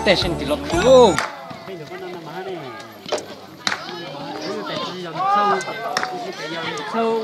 Tej seej twm los khwv lauj.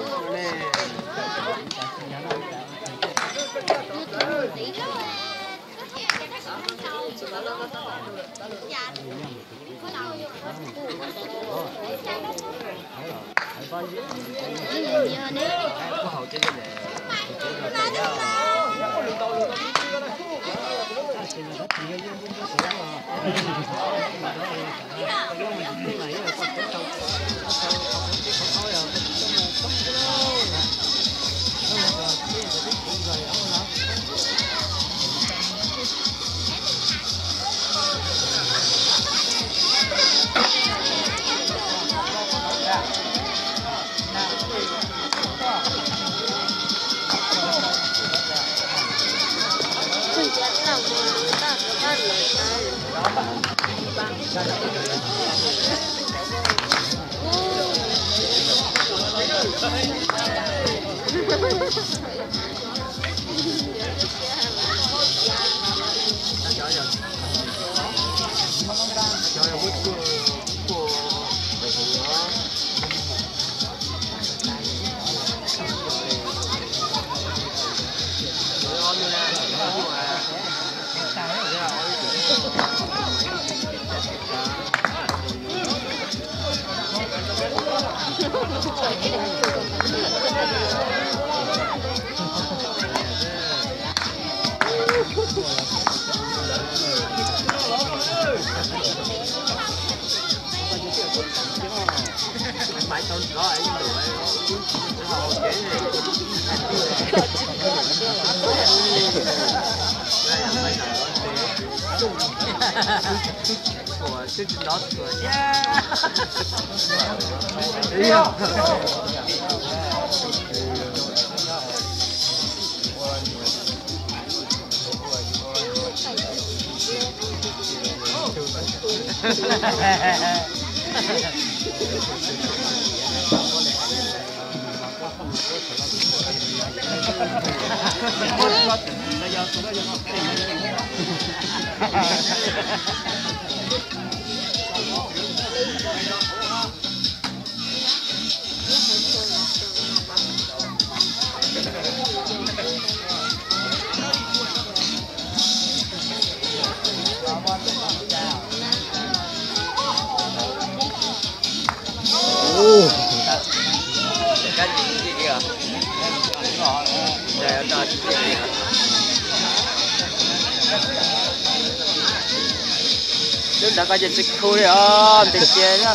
Lub nrad ko ces tsis khu li os, ntes cia.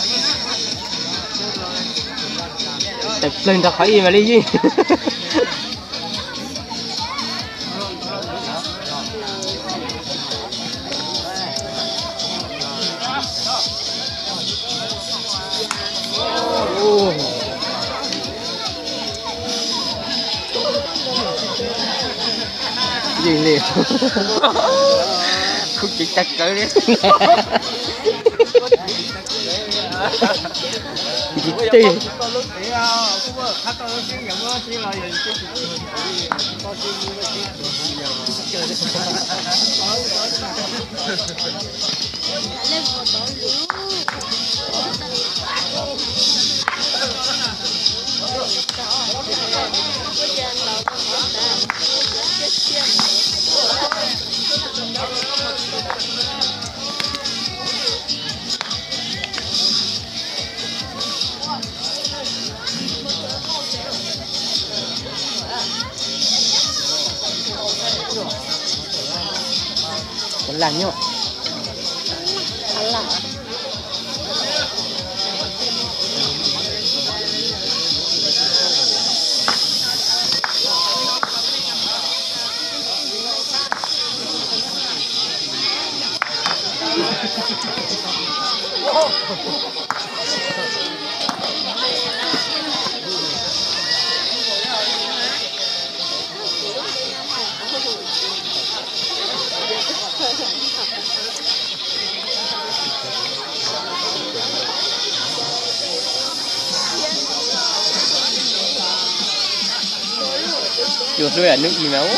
Tes plawg nrog qhov ib mas li yij. Yeej li. Khub ceev tag kawg li. Ntsib tej. Ua laj nyob. Cua hlub yam nub i mas ub.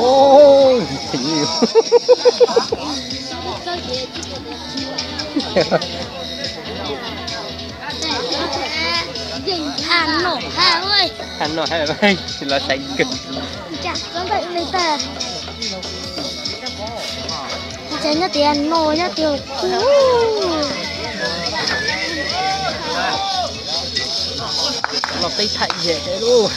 Ôi, thịt nhiều. Hà Nội ha ơi. Hà Nội ha ơi, lov saib kawg. Chà, có bệnh này ta. Chà, nhá tiệt nồi, nhá tiệt. Los teb thaj dễ thế luôn.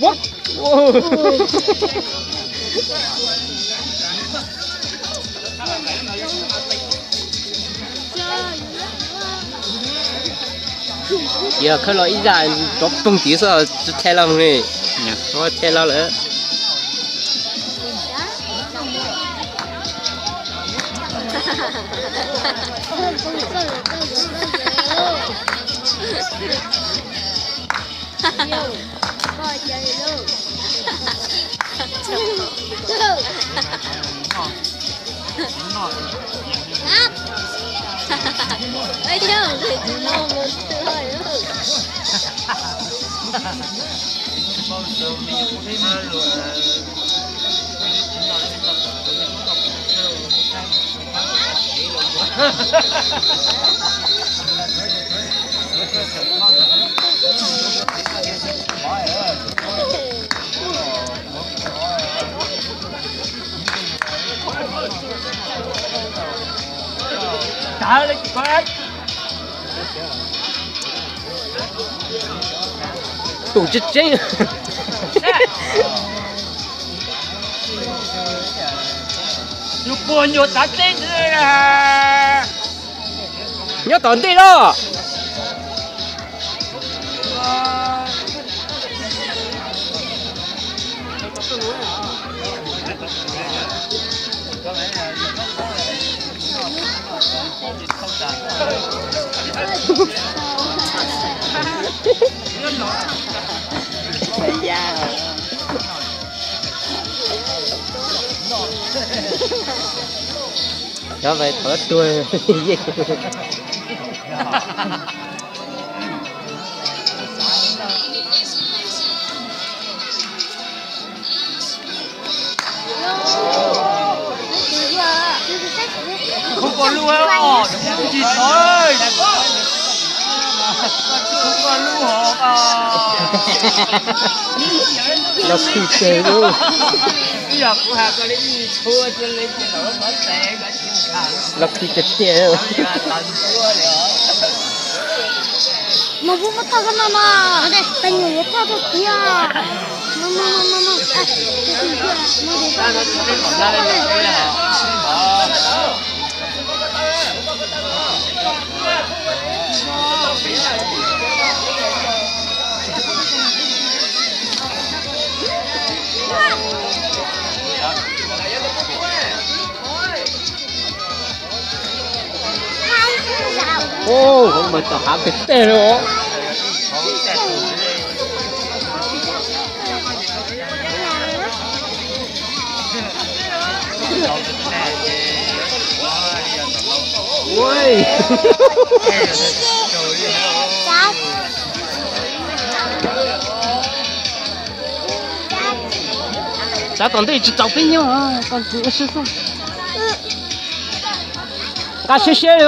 What? Yog khawb los ib zaj rov poob tid xwb, tsis thaj los li, tsis thaj los lawm. Tus tseeb tseeb. Tus puag nyuag tav teb. Nyob tom ntej los. Cov vais thov tuag. Không có lúa, không có lúa hả? Los khwv tsawg lauj. Ib yam kuv has koj li ib txhua cia li ces lawv muab tes koj tsis kham. Los khwv tiag tiag. Mas kuv muab thauj koj no mas, tais nyuam yuav thauj rau kuv os. Mas tom hav pem tej li. Tsav tom ntej tsis txaus peb nyob, nqa siab siab li.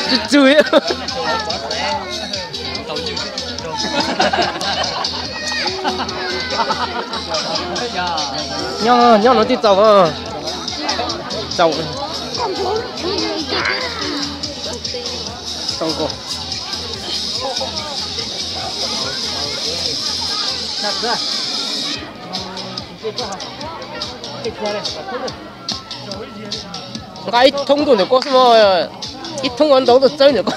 Tsis txwg. Nyob, nyob no twb txaus. Txaus. Txaus nkaus. Nqa ib thoob ntuj ntawm ko xwb mas, ib thoob ua ntau tuaj txawb ntawm ko.